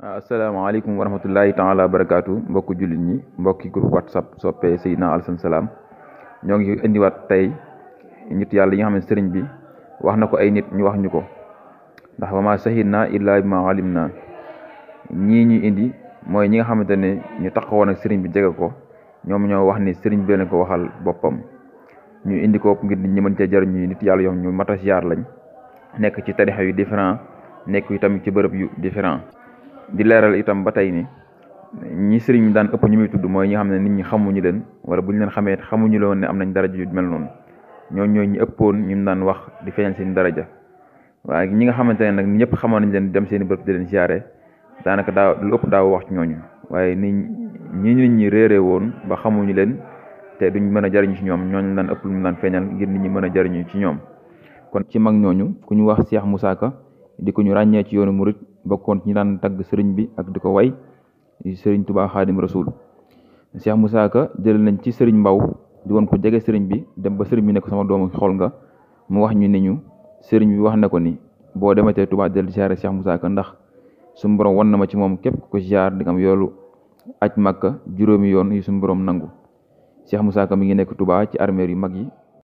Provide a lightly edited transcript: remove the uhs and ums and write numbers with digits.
asalaamaaleykum wa rahmatullahi taala wa barakaatu mbokki jullit ñi mbokki groupe whatsapp soppe Seydina Alassane Salam ñoo ngi indiwaat tey nit yàlla yi nga xam ne sëriñ bi wax na ko ay nit ñu wax ñu ko ndax wa ma shahidna illa bima alimna ñii ñu indi mooy ñi nga xamante ne ñu taxawoon ak sëriñ bi jege ko ñoom ñoo wax ni sëriñ bi leen ko waxal boppam ñu indi ko ngir nit ñi mën cee jariñu nit yàlla yoo ñu mat a ziar lañ nekk ci tarixa yu différent nekk itam ci bërëb yu différent di leeral itam ba tey ni ñi sëriñ daan ëpp ñu muy tudd mooy ñi nga xam ne nit ñi xamuñu leen wala bu ñu leen xamee xamuñu leen ne am nañ daraja yu mel noonu ñooy ñi ëppoon ñu daan wax di feeñal seen daraja waaye ñi nga xamante ne nag ñëpp xamoon nañ leen dem seen i bërëb di leen siyaare daanaka lu ëpp daaw wax ci ñooñu waaye nit ñi réeree woon ba xamuñu leen te duñ mën a jariñu ci ñoom ñooñu daan ëpp lu mu daan feeñal ngir nit ñi mën a jariñu ci ñoom. kon ci mag ñooñu ku ñu wax Cheikh Moussa Ka di ko ñu ràññee ci yoonu murit bokkoon ci ñi daan tagg sëriñ bi ak di ko way sëriñ Tuubaa Xaadim Rasuul Cheikh Moussa Ka jël nañ ci sëriñ Mbaw di woon ko jege sëriñ bi dem ba sëriñ bi ne ko sama doomu xool nga mu wax ñu ne ñu sëriñ bi wax na ko ni boo dematee Tuubaa del ziyaare Cheikh Moussa Ka ndax suñu borom wan na ma ci moom képp ku ko ziyaar di nga am yoolu aj Makka juróomi yoon yu suñu borom nangu Cheikh Moussa Ka mi ngi nekk Tuubaa ci armeer yu mag yi